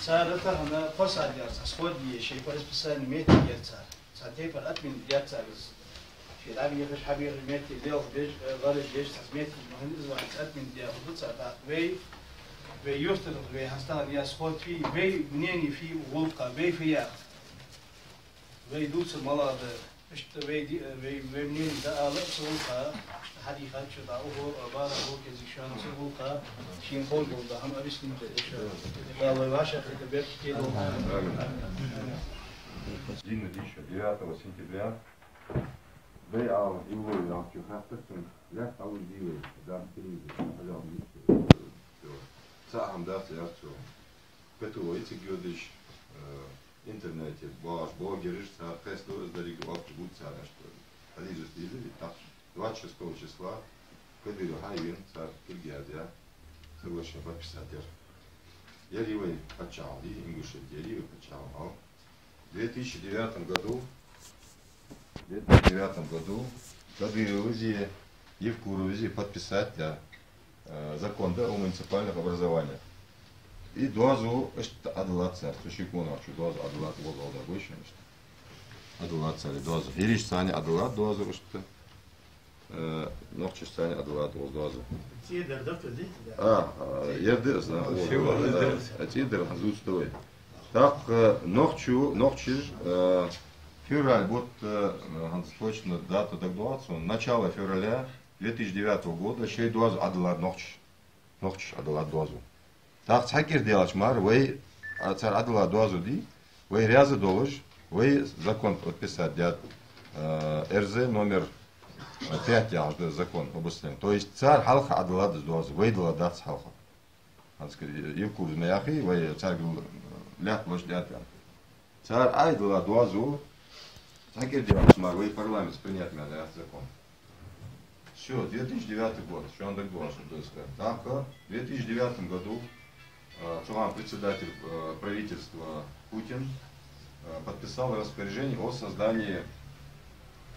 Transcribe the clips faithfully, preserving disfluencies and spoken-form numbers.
Цар тахан кхо сахьат яр цхьа сход е, шоай по расписанию моттиг яр цар. Цхьа тайпара отменить яр цар из. Шоай дӀабехаш, хьабехаш моттиг лелхабеш, э, ларабеш, цхьа моттиг ма хинна из вац, отменить яр хӀама ду цар. ТӀаккха вай, вай юртара, вай хьастагӀа я сход фий, вай мнение фий гӀулакха, вай фу яхар. Вай дувцар малагӀа да, иштта вай ди-, вай, вай мнение да ала, цу гӀулакха, иштта хьадийхача дӀа ухар, а, бара гӀулакх язйи шоана, цу гӀулакха шийна ховргдола да хӀама объяснить де шоана. Дала вай вӀашагӀкхетар беркате долда. Амин. Дийнахьа, девятого сентября, дай Ӏалам Ивлови Рамчу хаттар цунга, лаьтта Ӏалуш дий вай, дам телевизор, пожалуйста, всё. Цхьа хӀама дац, яц цо. П Т О цига йодаш, э, интернете боагӀаш блогераш, цар кхестадо из деррига, оапаш бувц цар, иштта хьалхашка дийзар, и тӀаккха двадцать шестого числа Кадыров хьавена, цар кулг язъяь, соглашение подписать яр. Ер я вай паччахьалкхе, Ингушете, ер я вай паччахьалкхе. В две тысячи девятом году, в две тысячи девятом году Кадыровзеи Евкуровзеи подписать даьд, э, закон да о муниципальных образованиях. И доазув иштта Ӏадиллад цар, цу ши кӀонахчо доазув Ӏадиллад, вол вал да гойшан иштта. Ӏадиллад цар и доазув. ХӀирашцани Ӏадиллад доазув иштта. Э, нохчашцани Ӏадиллад вол доазув. ЦӀи дар да, да? А, а, ер да из, да. Всё, да. А, цӀи дар хьазуц давай. ТӀаккха нохчо, нохчаша, э, февраль бутт, э, хӀанз точно дата дагадоагӀац сона, начало февраля две тысячи девятого года шоай доазув Ӏадиллад нохчаша. Нохчаша Ӏадиллад доазув. ТӀаккха цхьа кӀира даьлча мара вай, а, цар Ӏадилла доазув дий, вай раьза долаш, вай закон подписать даьд, э, Р З номер, э, пять яхаш да закон об установлении. То есть цар хьалха Ӏадиллад из доазув, вай дилла дац хьалха. ХӀанз ка-, Евкуровза ма яхий, вай царга лаьтта лочкъадаьд аьнна. Цар Ӏадилла доазув, цхьа кӀира даьлча мара вай парламентаца принять ма яьннаяц закон. Всё, две тысячи девятый год, шоана дагадоагӀаш да из. ТӀаккха в две тысячи девятом году, а, цу хана председатель, а, правительства Путин, а, подписал распоряжение о создании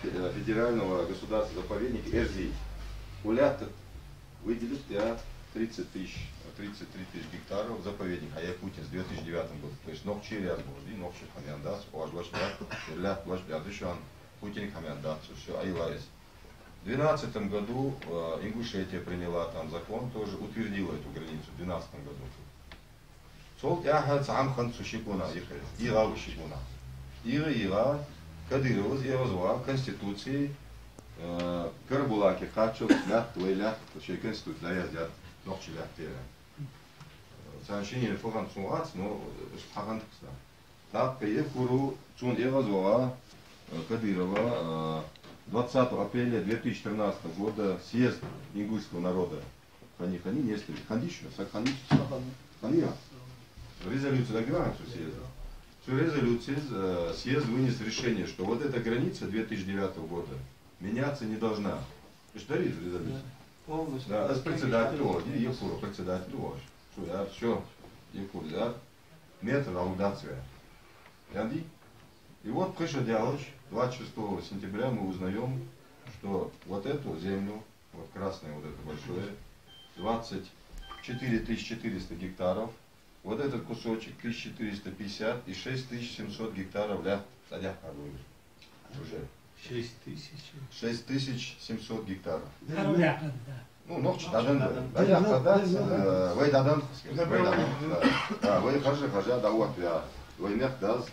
фе-, э, федерального государственного заповедника Эрзий. Улят выделить, я, тридцать тысяч, тридцать три тысячи гектаров заповедник, а я Путин с две тысячи девятом году. То есть нохчий раьза болаш, нохчий хьамян дац, оаш лочкъадаьд, лаьтта лочкъадаьд шоана, Путинга хьамян дац, всё, айла из. В двенадцатом году, э, Ингушетия приняла там закон, тоже утвердила эту границу в двенадцатом году. Цул тӀехьа цхьа хӀама хиннад цу ши кӀонах ихе, ийгӀа ва ши кӀонах. ИгӀа, ийгӀа, Кадыровза из эгӀазваь конституци, э, Карабулаке кхаччалца лаьтта, вай лаьтта, шоай конституце дӀаяздаьд, нохчий лаьтта я. Царна шинне фу хиннад сона хац, но иштта хиннад-кх из. ТӀаккха Евкуров, цунна эгӀазваь, э, Кадырова, э, двадцатого апреля две тысячи тринадцатого года съезд ингушского народа. Хиннай, хиннай, если хиннадий шоана, саг хиннадий? Хиннай, а? Резолюци дагадоагӀий цу съезда? Цу резолюце, э, съезд вынес решение, что вот эта граница две тысячи девятого года меняться не должна. Иштта дарий из резолюци? Да. Полностью. Да, из председатель волаш, Евкуров председатель волаш. Цо яьхад, всё, Евкуров яьхад, метр дӀалургдац вай. Яьннадий? И вот пхи шу даьлча, двадцать шестого сентября мы узнаём, что вот эту землю, вот красное вот это большое, двадцать четыре тысячи четыреста гектаров, вот этот кусочек тысяча четыреста пятьдесят и шесть тысяч семьсот гектаров лаьтта цӀадаьккхар вай уже. Шесть тысяч? Шесть тысяч семьсот гектаров. Да, да, да. Ну, нохчий дӀаденна да. ДӀадаьккха дац, э, вай дӀаденна, вай дӀаденна, да. Да, вай хержа-хержа дӀаоттаваь, вай мехка даз,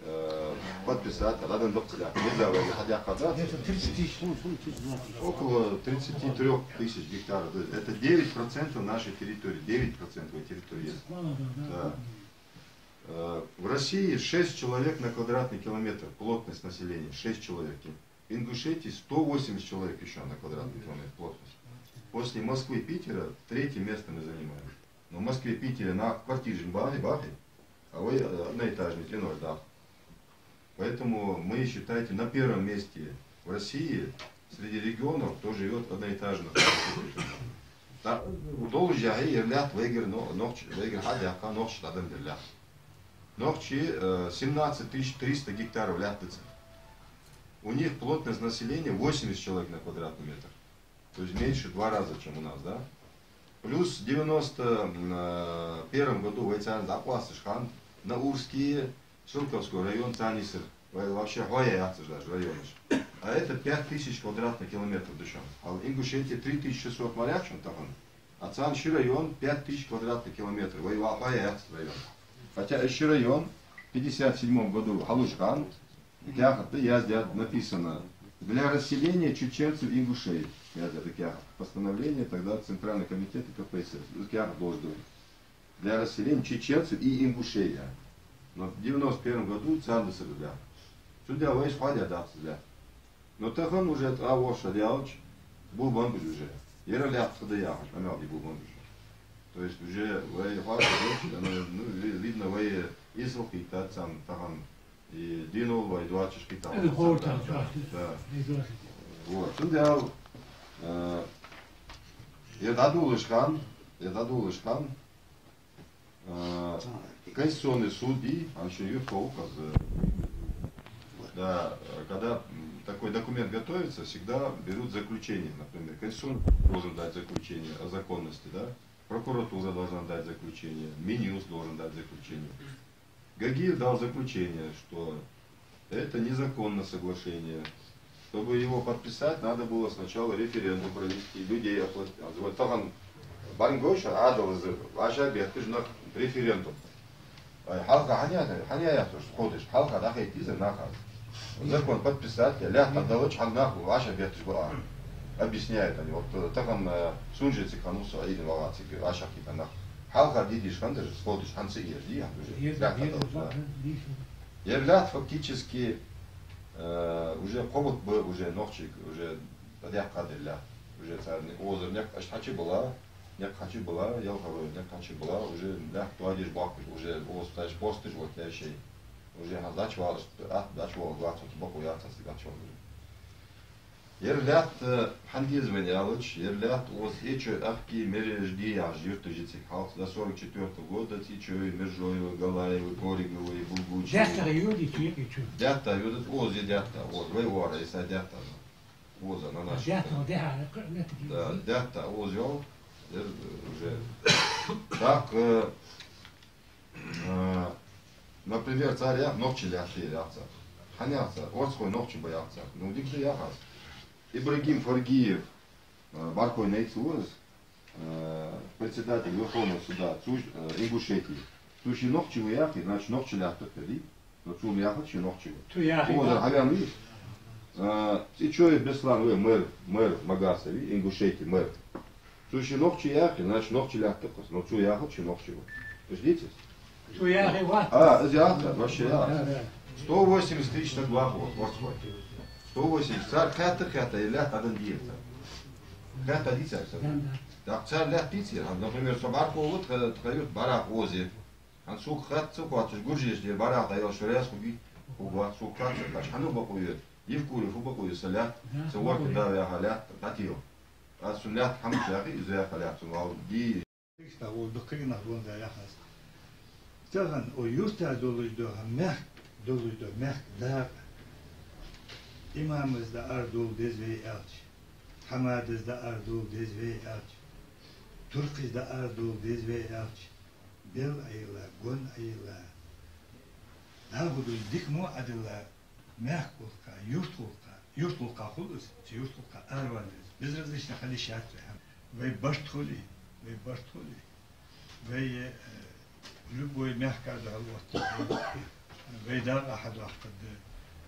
э, подписать, дӀаденна да-кх цу тӀа. Нельзя вай хьадаьккха дац. Где-то тридцать тысяч, ну, ну, тридцать, да. Около тридцати трёх тысяч гектаров. То есть это девять процентов нашей территории. Девять процентов территории есть. Мало, да, да. Да. Э, в России шесть человек на квадратный километр плотность населения. Шесть человек. В Ингушетии сто восемьдесят человек ещё на квадратный километр плотность. После Москвы и Питера третье место мы занимаем. Но в Москве, Питере нах квартираш бахьий, бахьий, а вай, э, одноэтажники ноль, да. Поэтому мы, считайте, на первом месте в России среди регионов, кто живёт в одноэтажных. Да, долаш яхьий, ер лаьтта вайгара но-, нохчий, вайгара хьадаьккха, нохчий дӀаденна да ер лаьтта. Нохчий, э, семнадцать тысяч триста гектаров лаьтта да цар. У них плотность населения восемьдесят человек на квадратный метр. То есть меньше в два раза, чем у нас, да? Плюс в девяносто первом году вай царна дӀакъоасташ хана Наурский, Шелковской район царна йисар. Вай вообще хьоаяь яц уж даже районаш. А это пять тысяч квадратных километров да шоана. А в Ингушетии три тысячи шестьсот мара яц шоана тахан. А царна ши район пять тысяч квадратных километров. Вай ваха хьоаяь яц район. Хотя из ши район в пятьдесят седьмом году хьалуш хана, каьхат да яздаьд, написано: «Для расселения чеченцев и ингушей». Яздаьд каьхат. Постановление тогда Центральный комитет К П С С. Из каьхат долаш да. «Для расселения чеченцев и ингушей». Но в девяносто первом году царна дисар из лаьтта. Цудухьа вайца хьоадаь дац из лаьтта. Но тахан уже ткъаь ворхӀ шу даьлча, бубанг уж уже. Ер лаьтта фу да яхаш, къамаьл де бубанг уж. То есть уже вай хьоадаь долча, оно, ну, ви-, видно, вай эсала кхийттад царна тахан, и дийнал вай доацаш кхийттад. Это ховргда, да, да. Да. Вот, цудухьа, э, ер дӀадоладеш хана, ер дӀадоладеш хана, э, Конституционный суд, и, а ещё юртхо указ, э, да, э, когда, м, такой документ готовится, всегда берут заключение, например, Конституционный суд должен дать заключение о законности, да, прокуратура должна дать заключение, Минюст должен дать заключение. Гагиев дал заключение, что это незаконное соглашение. Чтобы его подписать, надо было сначала референдум провести, людей оплатить. А вот тахан барин гойша адал из вӀашагӀбетташ нах референдум. Ай, хьалха хьан я-, хьан я яхаш, сходиш, хьалха дӀахайта дезар наха. Закон подписать, лаьтта дӀадалача хьан нах вӀашагӀбетташ ба. Объясняют они. Вот, э, тахан, э, сунжи цига ханал со Ӏийна вагӀа цига вӀашагӀкхийттар нах. Хьалха дидиш хандир, сходиш, хьан ца еш, дий, хьан уже. Еза, лаьтта еза, дӀадалача, да. Еза. Ер лаьтта фактически, э, уже кхо бутт ба, уже нохчий, уже дӀадаьккхад ер лаьтта. Уже царна озар никъ аш хьачубала, никъ хьачубала, ялхалой никъ хьачубала, уже лаьтта тоадеш бохкаш, уже оз таш посташ вот я шей. Уже хьан дачвалаш, ат дачвал, двадцать бакъо яц ас дачвал уже. Ер лаьтта, э, хьан деза вайна аьлча, ер лаьтта оз Эчой, Ахки, Мережди яхаш юрташ я цига хьалха, до сорок четвёртого года Эчоеви, Мержоеви, Галаеви, Коригови, Булгучеви. Даьтта йода цу юкъе чу. Даьтта йода, оз я даьтта, оз, вай вара, иса даьтта. Оз, а, на наш. Даьтта, даьтта, даьтта, оз йола, ер, э, уже. Так, э, А, например, цар яхар нохчий лаьтта я яхар цар. Хьан яхар цар? Орцхой нохчий ба яхар цар. Ну, дика да яхар. Ибрагим Фаргиев, а, бархой найц ва из, а, председатель Верховного суда, цу, а, Ингушетии. Цо ше нохчий ва яхе, значит, нохчий лаьтта да, дий? Но цо яхар ше нохчий ва. Цо яхар. Озар хьавена вий? А, Эчоев Беслан ва, мэр, мэр Магасави, Ингушетии мэр. Цо ше нохчий яхе, значит, нохчий лаьтта да-кх из, но цо яхар ше нохчий ва. Уж дийцар? Цо яхе вац. А, из яхар, вообще яхар. Да, да. Сто восемьдесят тысяч так ваха вот, вот сколько. Сто восемьдесят. Цар кхаьтта-кхаьтта, е лаьтта дӀаденна дий цар? Кхаьтта дий цар? Да, да. Так цар лаьтта деций? Например, со бархо ва, тха, тха юрт барах оз я. Хьан сога хатта ца хоатташ, гуржеш дер барах дӀаяла шу раьза хургий? Хургвац, сога хатта ца хоатташ. Хьан бакъо я? Евкуров бакъо я са лаьтта, са ворхӀ да ваьха лаьтта дӀатела. Аз цун лаьтта хьамаш яхий, из ваьха лаьтта цун вал ди. Дагестан вол дукхагӀа нах гонда яхаш. Тахан о юрта долаш да, хьа мехка долаш да, мехка дакъа. Имамас дӀаарадовла деза вай аьлча, хьамадас дӀаарадовла деза вай аьлча, туркхас дӀаарадовла деза вай аьлча, бел Ӏайилла, гон Ӏайилла, дӀахо дукха дика мо Ӏадилла, мехка гӀулакха, юрта гӀулакха, юрта гӀулакха хул из, цу юрта гӀулакха аравала веза. Безразлично хила йиш яц вай хьа. Вай барт хуле, вай барт хуле, вай, э, любой мехкара духьал оттаргда, вай дакъа хьадоаккхаргда.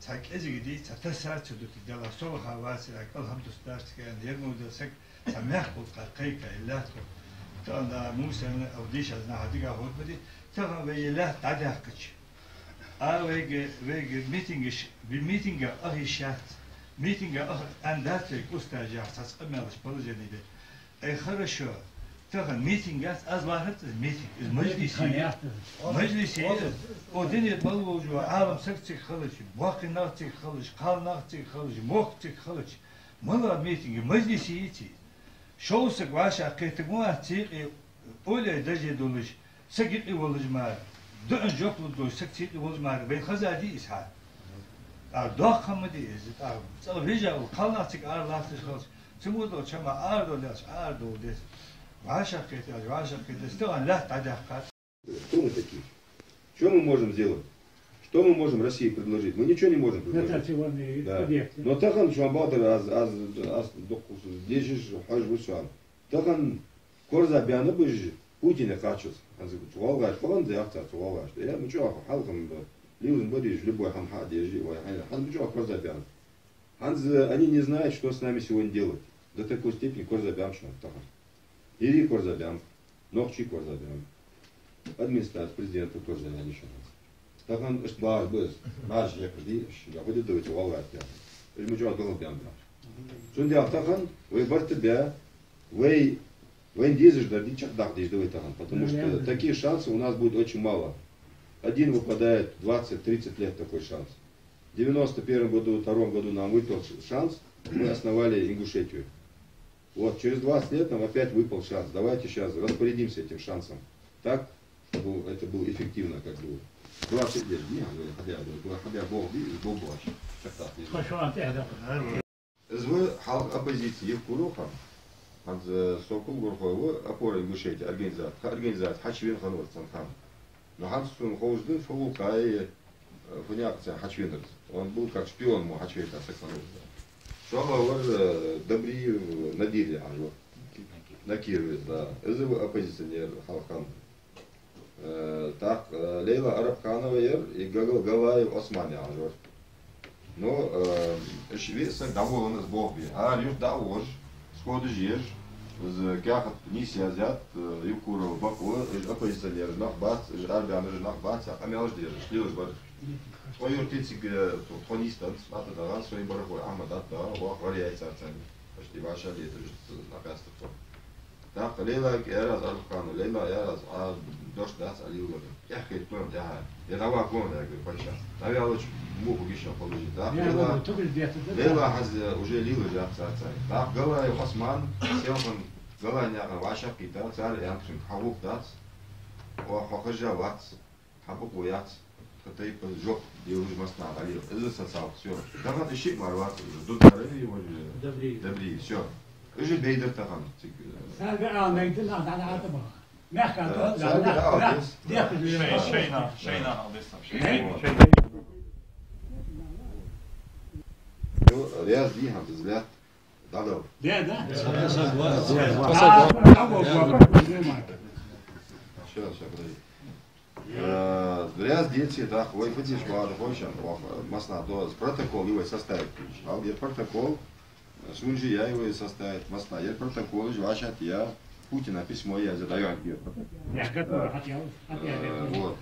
Цхьа кӀезига дий, цхьа тасса ца дутий, Дала совгӀа вацар, кӀалхардус дарца кӀаьнна, ер мо да саг, цхьа мехка гӀулакха кхайка, е лаьтта гӀулакха. Тахан да Мусана, Авдиша, аз наха дика хургба дий, тахан вай е лаьтта дӀадаьккхача. А вайга, вайга митингаш, ви-, митинга ах йиш яц. Митинга ах аьнна дац вайга устаза яхаш, цхьацца къамаьлаш, положени де. Ай, хорошо. Тахан митинг яц, аз лахарца из митинг. Из мажлис я. Мажлис я из. О, дунен тӀа мел волча Ӏалам саг цига хилча, боккхий нах цига хилча, кхалнах цига хилча, мохк цига хилча. Мала митинг я, мажлис я из. Шовзткъа саг вӀашагӀкхетаргва цу юкъе, оле даже долаш, саг юкъе волаш мара, дуӀан жоп лургдолаш долаш саг цу юкъе волаш мара, вайна хезадий из хьа? ТӀаккха доккха хӀама дий из, тӀаккха цӀагӀа вижа ва, кхалнах цига ара латташ хилча, цу мо долча хӀамах арадовла аьлча, арадовла деза. ВӀашагӀкхетар, вӀашагӀкхетар, стагана лаьтта дӀадаьккхар. Кто мы такие? Что мы можем сделать? Что мы можем России предложить? Мы ничего не можем предложить. Дотационные Да. объекты. Но тахан шоана бакъдар аз, аз, аз дукха дешаш, хьожаш ва шоана. Тахан корзагӀбаьннаб уж Путине кхаччалца. ХӀанз цу гӀалгӀаша, фу хӀанз яхар цу гӀалгӀаша? Е, ну чӀоагӀа хьалха-м ба, лелаш ба уж, любой хӀама хьадеш, вай хьайна. ХӀанз чӀоагӀа корзагӀбаьннаб. ХӀанз они не знают, что с нами сегодня делать. До такой степени корзагӀбаьннаб шоана тахан. ХӀирий корзагӀбаьннаб, нохчий корзагӀбаьннаб, администраци президента корзагӀъяьннай шоана. Тахан иштта багӀаш ба из, маьрша хьекхаш дий, иштта хӀама де деза вай цу гӀалгӀаша. Уж ма чӀоагӀа духьал баьннаб. Цудухьа тахан вай барт бе, вай, вайна дезаш дар дий, чакхдаккха дезаш да вай тахан, потому что таких шансов у нас будет очень мало. Один выпадает двадцать-тридцать лет такой шанс. В девяносто первом году, втором году нам выпал ш-, шанс, мы основали Ингушетию. Вот, через двадцать лет нам опять выпал шанс. Давайте сейчас распорядимся этим шансом так, чтобы это было эффективно, как бы. Двадцать лет, не, говорю, хотя бы, было хотя бы Бог, и Бог Бог. Так, так, не знаю. Хорошо, а ты это, Из ва хьалха оппозице Евкуров хиннав. ХӀанз, э, Сокол Гурхой ва «Опора Ингушетии» организатор. Тха организатор хьачувена хиннавар цхьан хана. Но хӀанз сона ховш да, фу гӀулакх я, э, фу наькъа цар хьачувенар. Он был как шпион мо хьачувена саг хиннав. ШоллагӀвар, э, Добриев Надир яхаш вар. Накировец, да. Из ва оппозиционер хьалха хиннав. Э, тӀаккха, э, Лейла Арабханова яр, и Гагал-, Галаев Осман яхаш вар. Но, э, уж виъ саг дӀаволланзар болх бе. ХӀара юрта дӀа а воалаш, сходаш еш, из каьхат нийсъяьзад, э, Евкуров бакъ ва, уж оппозиционераш нах бац, уж арабаьннараш нах бац, а къамаьлаш деш, уж лелаш бар. Тхо юртаца, э, тхо нийсденнад, Мата дагӀа, Сойбархой Ахьмад а дагӀа, вах вар яй царца. Почти ваша леташ накъаьстар тхо. ТӀаккха Лейла яр аз Арабханова, Лейла яр аз, а, дош дац а лелар. Эхь хетар тхона тӀехьа. Я дӀаваккха тхона, я говорю, пайша. ДӀаваьлча муха гиша положи. ТӀаккха Лейла, Лейла хӀанз уже лелаш яц царца. ТӀаккха Галаев Осман, селхан Галаев наькъа вӀашагӀкхийтта, цар аьннад цунга: хьа гӀулакх дац, хьо, хьо хержа вац. Хьа бокъо яц, тха тайпан жоп делаш массанахьа дӀалела. Из социалка, всё. Тахан из шиъ мара вац, Дударов вай, Добриев. Добриев, всё. Уж а бейдар тахан цига. Сага ала мегаш да, нах дӀа-дӀа а тӀабаха. Мехка Да, да, сага да, ала да, деза. Дехаш лела. Шоай, шоай нах, шоай нах ала деза, шоай. Вот. Шоай. Ну, раьза дий хьона из лаьтта? Да, да. Да, да. Сейчас, сейчас, подожди. Э, раьза деций, тӀаккха вай фу деш вар хой шоана, ваха, массанахьа доазув, протокол вай составить деш. Хьал ер протокол, э, сунжи яй вай составить, массанахьа ер протокол, уж вӀашагӀтея, Путина письмо язъе, дӀайоагӀаргья. Э, вот,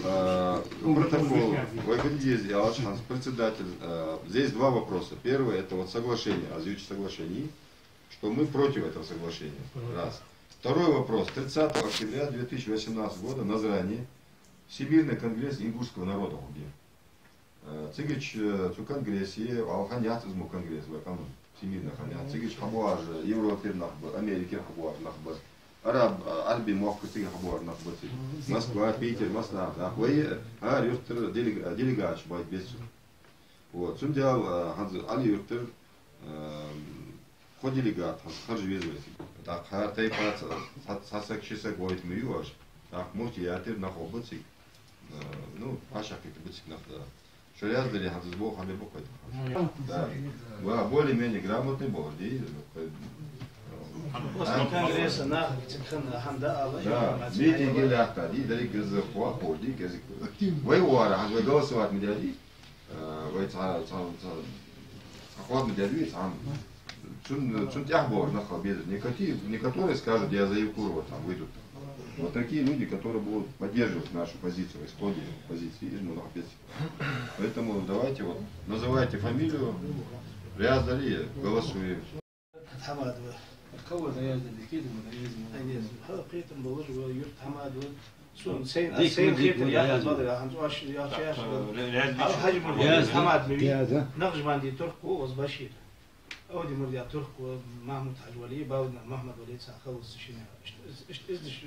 э, э, протокол, вай фу де деза аьлча, хӀанз председатель, э, здесь два вопроса. Первое, это вот соглашение, аз йоах соглашени, что мы против этого соглашения. Мгм. Раз. Второй вопрос. Тридцатого октября две тысячи восемнадцатого года в Назрани Всемирный конгресс ингушского народа хургья. Э, цига, э, цу конгрессе, хьалха хиннаяц из мо конгресс, вай къаман, Всемирный хиннаяц. Цига хьабоагӀаш Европера нах ба, Америкера хьабоагӀаш нах ба, араб, э, Ӏарбий мохк цига хьабоагӀаш нах ба цига. Москва, Питер, массанахьа, нах. Вай, э, хӀара юртара делега-, делегаташ байт бецу. Вот, цудухьа, э, хӀанз Ӏали-Юртара, э, кхо делегат хӀанз харжа веза вай цига. ТӀаккха хӀара тайпаца цхьа, цхьа саг, ши саг вайта ма йий оаш. ТӀаккха муфтиятера нах ба цига. Э, ну, вӀашагӀкхийтта ба цига нах, да. Шо раьза дале, хӀанз из болх хьабе боккхой. Да. Ва более-менее грамотный болаш, дий? После конгресса нах цига хинна хӀама да ала, Да, информация митинге хьайна лаьтта, дий, деррига из хьоахавеш, дий, кӀезига. Вай оара, хӀанз вай голосовать ма даьдий? Э, вай цхьа, цхьа, цхьа, цхьа ход ма даьдий, цхьа. Цун, цун тӀехьа болаш нах хила безаш. Не коти-, не которые скажут: «Я за Евкурова», там выйдут. Вот такие люди, которые будут поддерживать нашу позицию, исходе позиции, из мо нах беза. Поэтому давайте вот, называйте фамилию, раьза дале, голосуем. Хьамадова. Кого раьза дале, кхетам болаш ва юрт Хьамадова. Сона сайна, Дика, сайна дика, хетар яхар дика. Бадар, хӀанз оаш яхача яхар. Э, раьза дале, Хьажимурдиев Раьза. Хьамадова. Раьза. Накъшбанди турк ва, оаз Башир. Авди-Мурдий турк ва, Махьмуд-Хьажа вале, Баудин Мухьаммад вале, цхьа халус шина. Иштта, иштта, иштта.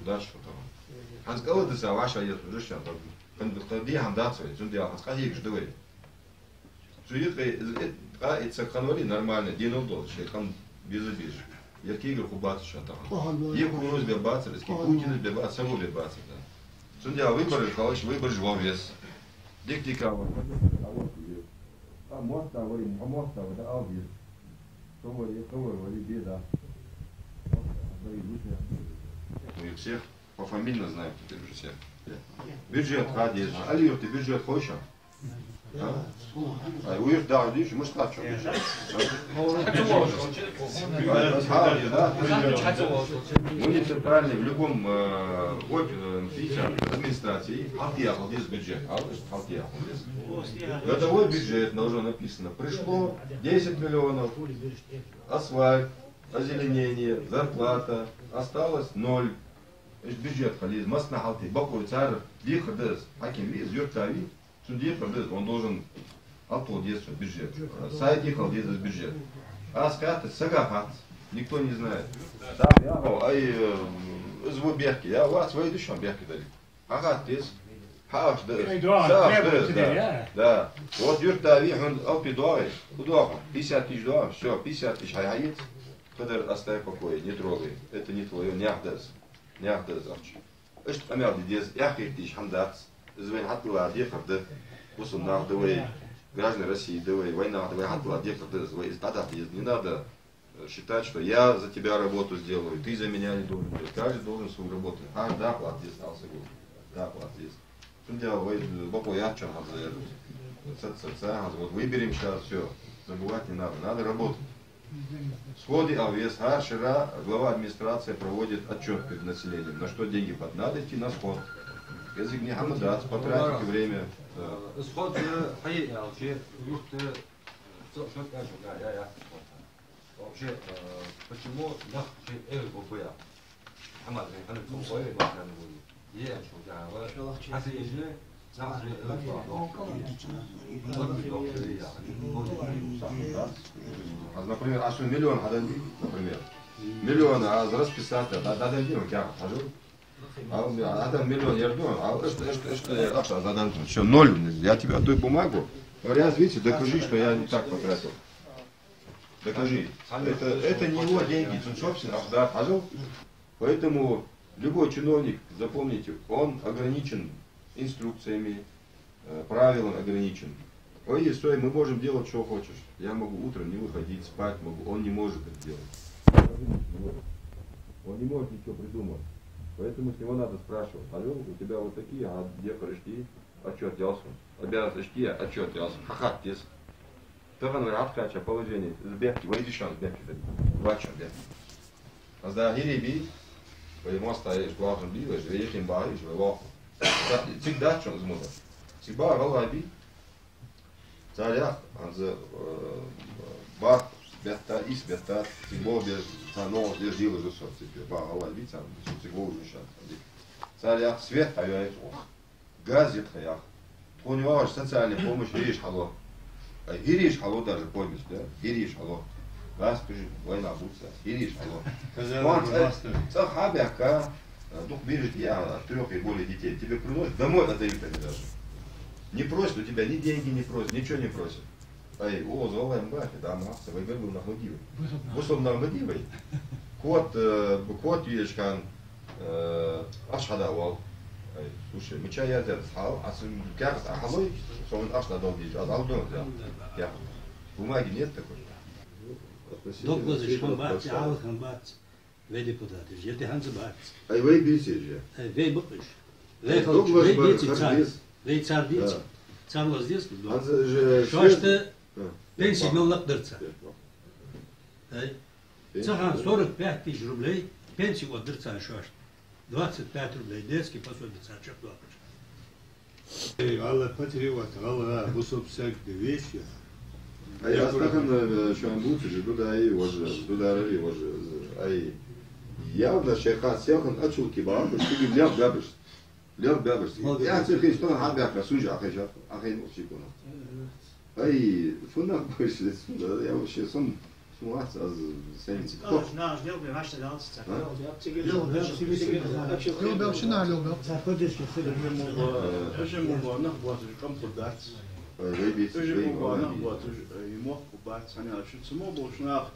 кхы дац шоана тахан. ХӀанз кӀалха диса вӀашагӀъеза хьожаш шоана, кхы, кхы дехьа дац вай, цундела хӀанз къахьегаш да вай. Цу юкъе из, э, ткъаь итт саг хинна вале, нормально, денал долаш, шоай къам беза безаш. Ер кегар хургбацар шоана тахан. Ер куруз бе бацар, из ки Путинас бе бацар, саго бе бацар, да. Цундела выбораш хилча, выбораш ван веза. Дика-дика ван. А вот и. А мотт а вай, а мотт а вай, да, ал веза. Со вале, со вале, вале, бе да. Мы их всех пофамильно знаем теперь уже всех. Бюджет ха деза. Али юрта бюджет хой шоана? А? Ай, уйрт дагӀа дийш, муш кхаччо дийш. Ай, ас хьал, да? Муниципальный, в любом, э, вот, э, пятьдесят администраций, хьалтӀаяхал деза бюджет. Хьал-, хьалтӀаяхал деза. Годовой бюджет, должно написано. Пришло десять миллионов, асфальт, озеленение, зарплата, осталось ноль. Ишта бюджет хила еза, массанахьа хьалтӀе, бокъо цар дехар да из. Хьаким вий из, юртда вий, цун дехар да из, он должен хьалтӀадала деза цун бюджет. Сайт тӀа хила деза из бюджет. Аз хаьттача, сага хац, никто не знает. Да, я, о, ай, э, из ва бехке, я, вац, вай да шоана бехке дале. Хьахатта деза, хьаахча да из. Ай, да, сагӀа да из, требуйте, да. Да. Вот юртда вий, хьона алапи доагӀий, фу доагӀа, пятьдесят тысяч доагӀа, всё, пятьдесят тысяч хьай хьаэца, кхыдар оставь в покое, не трогай. Это не твоё, наьха да из. Наьха да из ахча. Ишта къамаьл де деза, эхь хеташ хӀама дац. Из вайна хьатӀадилла декхар да. Бусалба нах да вай, граждане России да вай, вайнах да вай, хьатӀадилла декхар да из. Вай из дӀадахьа деза. Не надо, э, считать, что я за тебя работу сделаю, ты за меня не должен делать. Каждый должен свою работу. Хьа дакъа латта деза, алсагу. Дакъа латта деза. Цундела вай бокъо яц шоана хӀанз ер. Саца, саца, хӀанз вот выберем щас, всё. Забывать не надо. Надо работать. Сходе а веза, хӀара шера глава администрации проводит отчёт перед населением, на что деньги пот-, надо идти на сход. КӀезига нихьа ма дац, потратите время. Да. Э, сход, э, хьае аьлча, юрта, э, со-, шо кӀаьжо, я, я, я, сход. Вообще, э, почему нах шоай эр бубая? Аз, например, аз шоана миллион хьаденнадий, например. Миллион аз расписать, да, да, да, да, да, хьажал. А у меня, а там миллион, я жду, а вот это, это, это, я, а что, за данку? Всё, ноль, я тебе отдаю бумагу. Говорю, я, видите, докажи, что я не так потратил. Докажи. Это, это не его деньги, цун собственность, да, хьажал. Поэтому любой чиновник, запомните, он ограничен инструкциями, э, правилами ограничен. Ой, стой, мы можем делать, что хочешь. Я могу утром не выходить, спать могу. Он не может это делать. Он не может ничего придумать. Поэтому с него надо спрашивать: «Алё, у тебя вот такие, а где пришли?» Отчёт ялсун. Обязанность ишти, отчёт ялсун. Хьахатта деза. Тахан вай хьакхаьча положени, из бехке, вай дешаш бехке да. Вача бехке. Аз да хӀирий бий, вай моастагӀий, вай вахаш бий, вай якхин багӀий, вай вахаш. Цига дац шоана из мудар. Цига багӀа гӀалгӀай бий. Цар яхар, хӀанз, э, бархӀ бетта, ийс бетта, цига болх беш, цар новкъостал деш дийлаш да со, цига багӀа гӀалгӀай бий цар, цига вовзаш ва шоана. Цар яхар, свет хьайоай цо. Газ я тха яхар. Тхона йоагӀаш социальни помощь хӀирийш хьало. Ай, хӀирийш хьало даже полностью, да? ХӀирийш хьало. Газ кхы вайна бувца, хӀирийш хьало. Казалось бы, цӀагӀа хьабаьхка, э, дукха бераш дий, а, трёх и более детей. Тебе приносят, домой отдают они даже. Не просят у тебя ни деньги, не просят, ничего не просят. Ай, о, золай мбахи, да, маца, вай бергу нах ма дий вай. Бусалба нах ма дий вай. Кот, э, кот вешкан, э, аш хьада вал. Ай, слушай, мича яздаьд хьал, а сан каьхат а хьалой, со вайна аш дӀадала деза, аз алдон да. Каьхат. Бумаги нет такой. Дог лазаш хӀама бац, Ӏалам хӀама бац. Вай депутаташ, я тӀехьенца бац. Ай, вай бийцаш я. Ай, вай бакъаш. Ай, вай халкъ, дог лазаш вай бар бийци хар цар. Вай цар бийци. Да. Цар лаз деза, да. Хьанца же шоашта пенси мел лакха дар цар. Ай. Пенси цахан мел лакха. Сорок пять тысяч рублей пенси отт дар цар шоашта. Двадцать пять рублей детский пособие цар чакхдоаккхаш. Эй, гӀалгӀай патриот, гӀалгӀай бусалба саг да веший. Ай, астахан, э, шоана бувцаш, Дудаи вож, Дударари вож. Ай, явно шайха селхан ачулки баба, шуга лев бабаш. Лев бабаш. Молодец. Я циркин стон хьабаьхка, сужа ахайша, ахай ну чикуна. Ай, фу нах больше, я вообще сам Сумац аз сен. Наш делби, наш дагалц ца. А? Лёбел, шина лёбел. Заходишь, Эжи муба, эжи муба нах боацаш, къам хургдац. Ай, вай бийц, эжи муба нах боацаш, и мохк бац, хьаьнал шу цу мо болча нах.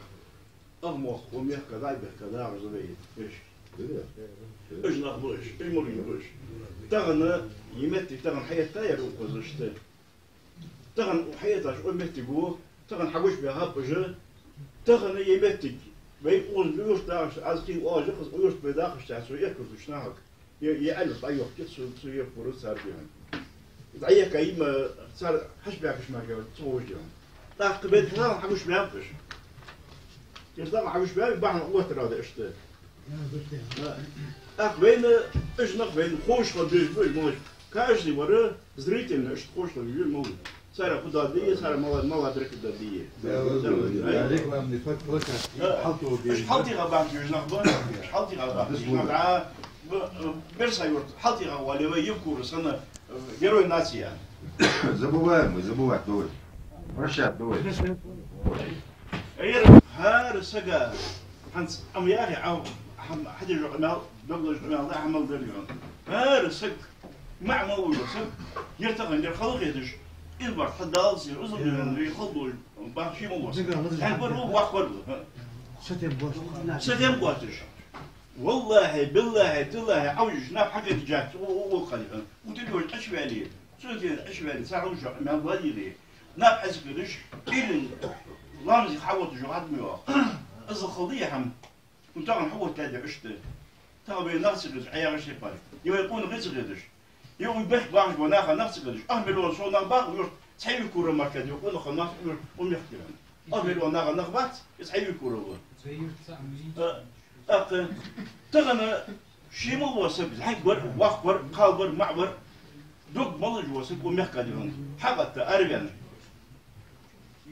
Ах мохк, хӀама яхка, дай бехка, дагӀаш да вай. Эш. Эш нах ба уж, эш мургаш ба уж. Тахан, е меттиг тахан хьаэтта яр укхазашта. Тахан хьаэтташ укх меттиге, тахан хьагуш баьхаб уж. Тахан е меттиг вай укхаза юрт дахаш, аз кхин оалаш, укхаза юрт вай дахаш цхьа цо эккуртуш нахага. Е, е аьлла дӀайохкий, цу, цу еккура цар бихьан. ДӀаехка има цар хьаш баьхаш мара цо вож дихьан. ТӀаккха бед тахан хьагуш баьб уж. Ер тахан хьагуш баьб, бахьан оттара да иштта. ТӀаккха вайна, уж нах вайна ховш хила безаш ба уж малаш. Каждый вар зрительно иштта ховш хила везаш ма вий. Цар фу дар дий, цар мала, мала дерг дар дий. Да, да, да. Рекламный плакат. Да. Хьалтур дий. Уж хьалтӀега бахаш уж нах ба. Уж хьалтӀега бахаш уж нах ба. Б-, б-, Берса юрт хьалтӀега вале вай юкура сана, э, герой нации. Забываем мы, забывать давай. Прощать давай. Ер хӀара сага хӀанз ам яхе, ам, хӀам, хьадеш къамаьл, дог лазаш къамаьл да, хӀама дар йоах. ХӀара саг, маӀа мел вола саг, ер тахан ер хала хеташ, из барт хьадаллалца, ер узал деран, вай хала долаш, бахаш ма ва саг. Хьал бар ва, вах бар ва. Сатем боацаш. Сатем боацаш. Валлахьи, биллахьи, тиллахьи, Ӏовижаш наб хьакхетача, у, у, у, хьалха. Утилиош Ӏочуваьле, цунтен Ӏочуваьле, цар хӀуша, мел валийли. Наб хьаьзкадеш, кӀирин ламаза хьавотташ хьатма йоах. Из хала дий хӀама. Ну, тахан хьавоттадаьд иштта. Тахан вай нах ца хезаш, Ӏаягӏаш хепаш. Е вай къонахий ца хезаш. Е уй бехк бахаш бола наха нах ца хезаш. Ах миллион сов нах бах, юрт цхьа юкура мара кхы, е къонахий нах юрт къумехкира. Ах миллион наха нах бац, из цхьа юкура ва. Э, тӀаккха тахан ший мел вола саг, хьаг вар, вах вар, кхал вар, маӀа вар, дог мел луш вола саг, укх мехка диван. Хьагатта, араваьнна.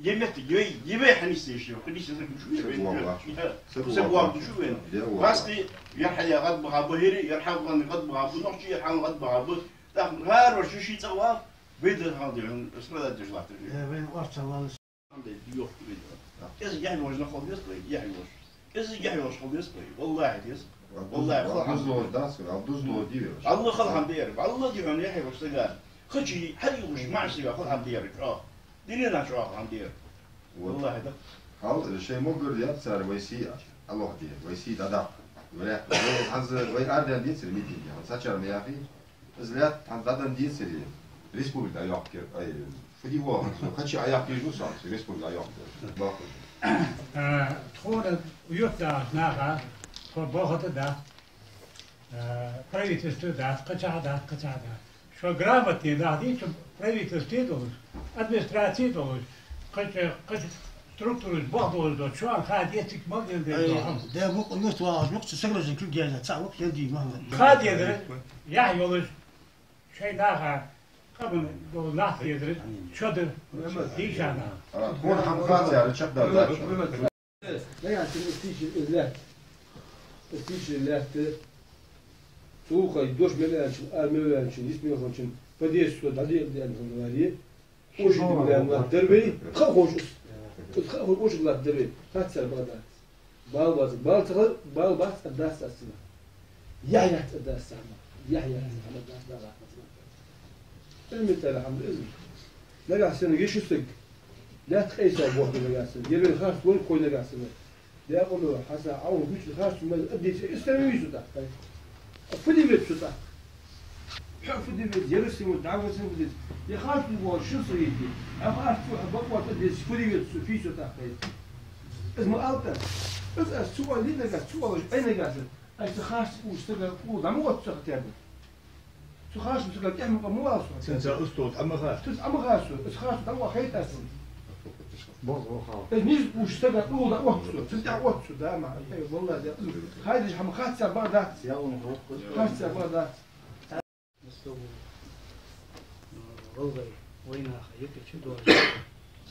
Е меттиг, е, е вай хьанисте йиш йоах, хьанисте саг шу вай. Саг вагӀа шу вай. Васти, ер хьалха гӀадбаха ба хӀирий, ер хьалха гӀадбаха ба нохчий, ер хьалха гӀадбаха ба. ТӀаккха хӀара вар шу ший цӀагӀа вагӀа, вай дар хьалха диван, страдать деш латтар. Э, вай орца валаш. Хьамда йохк вай. Из яхь йолаш нах хила деза вай, яхь йолаш. Из яхь йолаш хила деза вай. Валлахьи деза. Валлахьи, хила хьамда. Дузло дац, ал дузло диве. Алла хила хьамда яр. Алла диван яхь йолаш сага. Хачи, хьал йолаш маӀа сага хила хьамда яр. Чо. Динина чо хила хьамда яр. Вот. Валлахьи да. Хьал, шоай могар яц цар вай сий, Аллах дир, вай сий дӀадаккха. Вряд ли. Вай хӀанз, вай арадаьнна децар митинге. ХӀанз цхьачар ма яхий. Из лаьтта хӀанз дӀаденна децаре, республика дӀайохкар, ай, фу ди воагӀа, хӀанз хачи Ӏояхкийта ва со, республика дӀайохкар. Бакъ. А, тхона юртда наха, тхо бохата да. Э, правительстве дац, кхычахьа дац, кхычахьа дац. Шо грамотни нах дийцача, правительстве долаш, администраце долаш, кхыча, кхыча структураш бохь долаш дола, шоана ха деза цига мел деза дола хӀама. Да, мукъа мишта вагӀаш, мукъа цу сагаража кулг яьнна, цхьа мукъа ял дий, ма. Ха дезар, яхь йолаш, шоай наха къаман дола нах дезар, шо да дийша нах. А, хӀама хацар чакхдаргдац. Нагахьа санна из тийшар, из лаьтта. Из тийшар лаьтта. Цу хай дош мел аьнначун, ара мел аьнначун, йист мел хинначун, подъезд со дӀадекъа деана хинна варе. Оши диган латт дар вай, ха ховш из. Из ха ховш оши латт дар вай. Хацар бакъ дац. Бала бац, бала ца хилар, бала бац, а дац аз цунах. Яхь яц, а дац цунах. Яхь яц, а дац, да, да, да. Элементарно хӀама да из. Нагахьа санна геши саг. Лаьтта къайса боху нагахьа санна. Ер вай харц лой кхой нагахьа санна. Декъала, хьаса, Ӏовра гуча харц мел а дийца, из тара вийсу тӀаккха. А фу де веза цу тӀаккха? Хьо фу де веза, Ярусалиме дӀаваца фу де веза? Я харц бу боху, шу са вийти. А харц бу, а бакъо тӀа деза, фу де веза цу, фийсу тӀаккха. Из ма алта. Из аз цу вали нагахьа, цу валаш, ай нагахьа. Ай цу харц бу сага, у, дӀа ма оццу хатер. Цу харц бу сага тӀехьа мукъа ма вала со. Цунца устол дӀа ма ха. Цунца дӀа ма ха со. Из харц дӀа ма хайта аз. Бог, бог, хала. Э, низ уж сага улда оццу. Цунца тӀехьа оццу, да, ма. Э, валлахӀи, да. Хайдаш хӀама хацар бакъ дац. Я он хо. Хацар бакъ дац. Масала, э, гӀалгӀай вайнаха юкъе чу доагӀаш,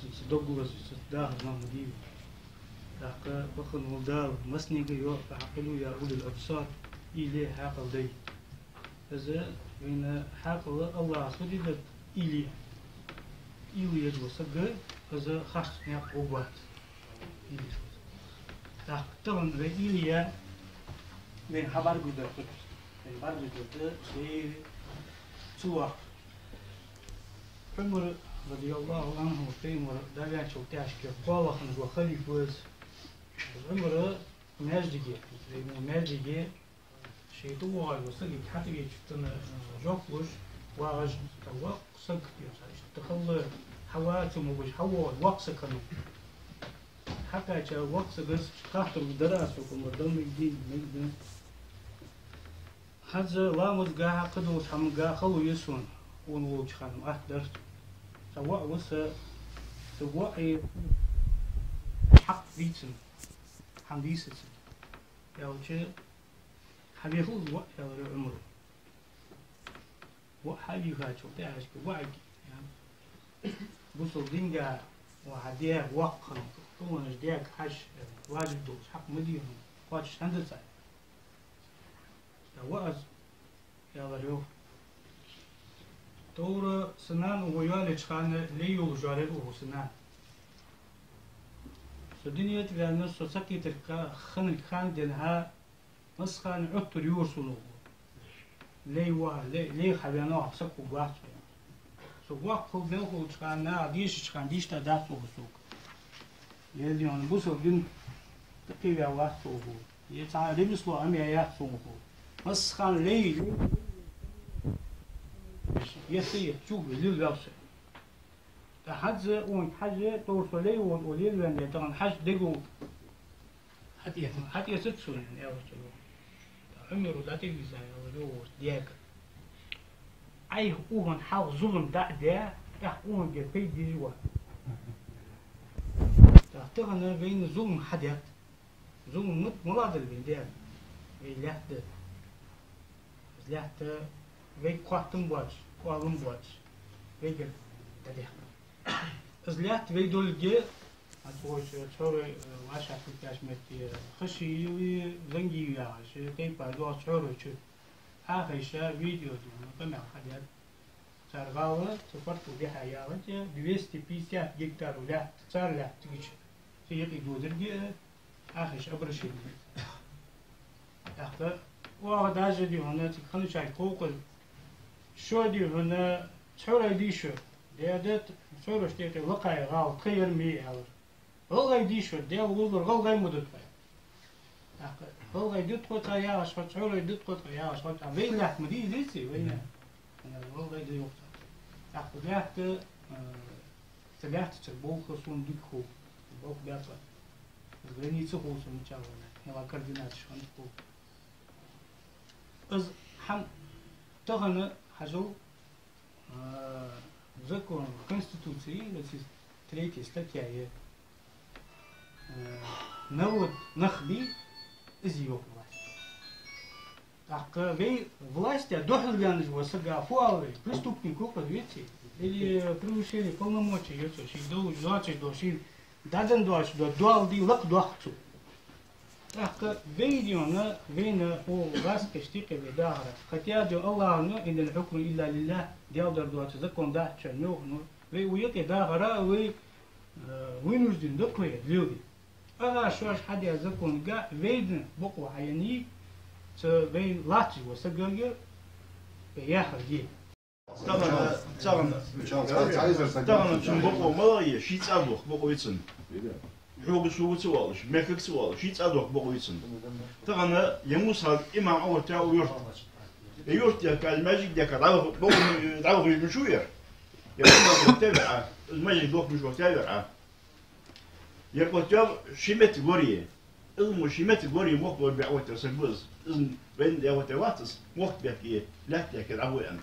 цунца дог лазаш, цунца дахар ма дий. ТӀаккха бахана вола Дала массанега йоах: «فاعقلوا يا أولي الأبصار», уйла е, хьаькъал дай. Из вайна хьаькъал АллахӀа худидат уйла е. Уйла еш вола саг, из харц никъ гӀоргвац. ТӀаккха тахан вай уйла е, вайна хьабӀаргагургдар хӀуц. Вайна бӀаргагургдар да, вай цу ваккха. Ӏумар, радияллахӀу Ӏанху, Пайхамара дӀаваьнначул тӀехьашка кхоалагӀа хинна вола халифа ва из. Ӏумара маьждиге, вай маьждиге, ший тӀавоагӀаш вола сагага хьатӀавеча, цунна, э, жоп луш, вагӀаш, цхьа воккха саг, иштта хала хьава, цу мо гуш хьавоагӀаш воккха саг хиннав. Хьакхаьча воккха саго хаттар даьд цунга, ма дал мегадий, мегадий. ХӀанз ламазгахьа, кхыдолча хӀамангахьа хало я сона, вон волча хана ма атта дар. Са воӀ ва са, са воӀа хьакъ дийцад, хӀама дийцад сона. Аьлча, хьавехал воӀ, аьлар Ӏумара. ВоӀ хьавийхачул тӀехьашка воӀага, я, бусалба динга ва хьа даьга воккха хинна, къонахчун даьга хьажа, важиб долаш хьакъ ма дий хьона, кхоачаш хӀана дац Ӏа? Я воӀ аз, аьлар йоах. Товра са нана укхо йоалаеча хана лай йолаш йоалаяьр укхо са нана. Со дунен тӀа ваьнна, со ца кхетарга ха-, хиннарга хана денз хьа, массахана Ӏоттар йора сона укхо. Лай ва, лай, лай хьавена ва, саг хургвац хьо. Со воккха хилла мел хулача хана, наха дешача хана дийшадаь дац укхо сога. Ер дий хьона бусалба дин тӀакхийваь вац укхо. Е цхьа ремесло Ӏомаяь яц укхо. Массахана лай, лай. Ес а ес, чу лелаваьв со. ТӀаккха хӀанз укхунга хьажа, товр со лай ва, укхо лелаваьнна, тахан хьажа дегӀо. ХьатӀаэц-, хьатӀаэцац сона, аьлар цо. Ӏумара дӀатӀавийрза, аьлар йоах даьга. Ӏайха укхун хьалха зулам дӀа а даь, тӀаккха укхунга пайда дезаш ва. ТӀаккха тахан вайна зулам хьадет. Зулам ма-, малагӀа да вайна даьр? Вай лаьтта да. Из лаьтта вайга хоаттам боацаш, оалам боацаш, вайгара дӀадаьккха. Из лаьтта вай долга, а, тхоаш, э, цхьорой, э, вӀашагӀкхийтта моттиг, э, Хашиев, Зангиев яхаш, э, тайпа доагӀа цхьорой чу. Ӏохайша видео дий хьона, къамаьл хьадаьд. Цар гӀала, цу форта тӀа дихьа яхача, двести пятьдесят гектар лаьтта, цар лаьтта гича, цу юкъе дозарг а, Ӏохайша обращени. ТӀаккха оаха даже дий хьона цига хинначарга кховкхар, шо дий хьона цхьорой дий шо, даьдат, цхьорой тӀехьа лакхе гӀала тха яр ма йий, аьлар. ГӀалгӀай дий шо, Даьла вуллар гӀалгӀай ма да тхо. ТӀаккха гӀалгӀай да тхо цхьа яхаш хиннад, цхьорой да тхо цхьа яхаш хиннад, а вай лаьтта ма дий из, вайна. ГӀалгӀай да йоах цар. ТӀаккха лаьтта, э, цу лаьттача болх сона дика хов, болх баьб аз. Граница хов сона мичахьа, мел координаташ хиннад хов. Из хӀама тахан хьажал, а, закон, Конституци, значит, третья статья я. Э, народ нах бий, из йоах власть. ТӀаккха вай властя духьал гаьнаш вола саг фу оал вай, преступник ва-кх из, веций? Или превышение полномочий я цо, ший долаш доацаш дола, ший дӀаденна доацаш дола доал дий, лакхдоаккх цо. ТӀаккха вай дийна, вайна хьо гӀазкхашта юкъе вай дахар. Хотя же АллахӀа: «إن الحكم إلا لله», Даьла дар доацаш закон дац шоана, йоах, ну, вай укх юкъе дахар, вай, э, вынужден да-кх вай леладе. Ага, шоаш хьадаь законага вайна бокъо хьаеннай, цу вай латташ вола сагага вай яхар де. Тахан, тахан, тахан цун бокъо малагӀа я, ший цӀа доаккха бокъо я цун. Хьога, сога ца оалаш, мехкага ца оалаш, ший цӀа доаккха бокъо я цун. Тахан я Мусал имам Ӏооттаяь укх юрта. Ер юрт дехка, маьждиг дехка дӀаваха-, дӀаваха везаш ва ер. Ер имам Ӏооттаяь вар Ӏа, из маьждиг дохкаш вахтаяь вар Ӏа. Ер Ӏооттаяьр ший меттага вар е, из мо ший меттага вар е, мохк лорабе Ӏооттаяь саг ва из. Из вайна дӀаоттаяь вац из, мохк бехке, лаьтта дехке дӀагӀо аьнна.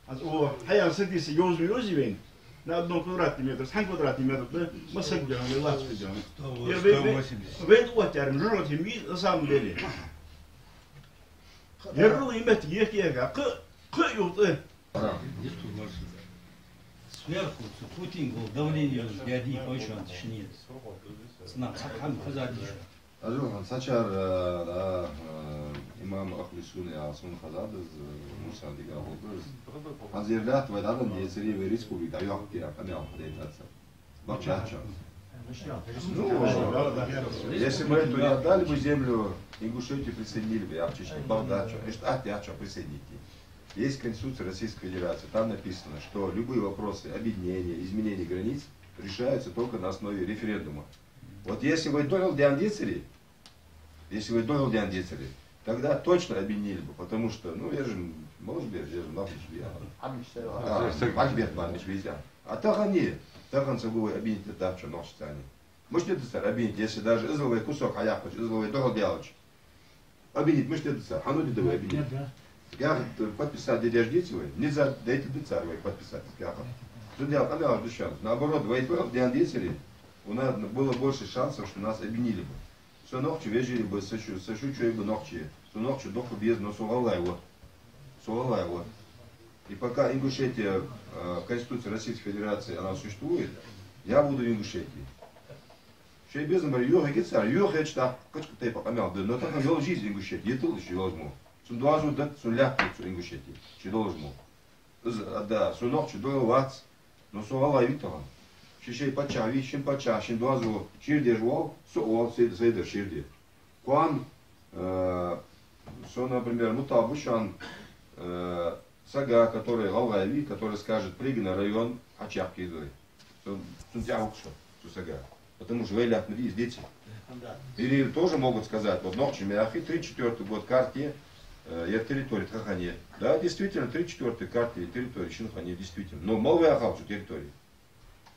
Аз о, хьаяьнна саг дийса йовза ма йовзий вайна. На одном квадратном метре, цхьан квадратный метр да, масса саг дехар, вай лаца хургдехар. Ер вай, вай, вайна Ӏооттаяьр жожагӀате ма йий, на самом деле. Ерригача меттиге ехке-ехка, кхы, кхы юхатӀа. Сверху цу Путина гӀолла давление даь дий хой шоана цу шинне? Цунах цхьаккха хӀама хезадий шоана? Ажухан, цхьачар, э, да, э, имам Ахлу Сунна яхаш сона хезад из, э, Мусал дика хургда из. ХӀанз ер лаьтта вай дӀаденна децаре, вай республика дӀайоаккхаргья, къамаьл хьадайтад цар. Бакъ дац шоана. Ну, если мы эту не отдали бы землю, Ингушетию присоединили бы, я честно, бакъ дац шоана. Иштта атта яц шоана присоединить. Есть Конституция Российской Федерации, там написано, что любые вопросы объединения, изменения границ решаются только на основе референдума. Вот если вай духьал даьнна децаре, если вай духьал даьнна децаре, тогда точно объединили бы, потому что, ну, ер же, может быть, ер же нахуй себе. Махьбет бан миш везде. А тахан е, тахан саго вай объединить дац шоана нохчашца. Мишта дергда цар объединить, если даже иззал вай кусок хьаяьккхача, иззал вай духьал даьлча? Объединить мишта дергда цар? Хьан дергда вай объединить? Каьхат подписать де дезаш деций вай? Нельзя, дайтаргда цар вай подписать каьхат. Цудухьа къамаьлаш да шоана. Наоборот, вай духьал даьнна децаре, у нас было больше шансов, что нас объединили бы. Со нохчий вежарий ба, со шу, со шу чой ба нохчий. Со нохчий дукха беза, но со гӀалгӀай ва. Со гӀалгӀай ва. И пока Ингушетия, э, в Конституции Российской Федерации, она существует, я буду в Ингушетии. Шоай безам бар йохаергья цар, йохаеча тӀаккха кхыча тайпара къамаьл да. Но тахан йолаш я из Ингушетия, йиталаш йолаш мо. Цун доазув да, цун лаьтта да цу Ингушетии. Ший долаш мо. Из, а, да, со нохчий духьал вац, но со гӀалгӀай вий тахан. Ший-ший паччахь вий, шин паччахь, шин доазув шийрдеш воал, со а воал, сай, сай дар шийрде. Кхоана, э, со, например, муталаб ва шоана, э, сага, который гӀалгӀай вий, который скажет: «Пригородный район хьачакхйийла вай». Цун, цун тӀехьа вукху со, цу сага. Потому что вай лаьтта ма дий из, деций? Или тоже могут сказать, вот нохчий ма яхий, тридцать четвёртый год карте, э, ер территори тха хиннай. Да, действительно, тридцать четвёртый карте территори шун хиннай, действительно. Но мала ваьхаб цу территори?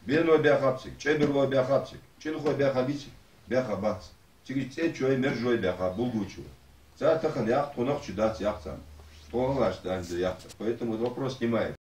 Беной баьхаб цига, чӀеберлой баьхаб цига, чӀинхой баьхабий цига? Баьхабац. Цига цӀечой, мержой баьхаб, булгучой. Цар тахан яккха, тхо нохчий дац яккха царна. Тхо гӀалгӀашца да яккха. Поэтому этот вопрос снимается.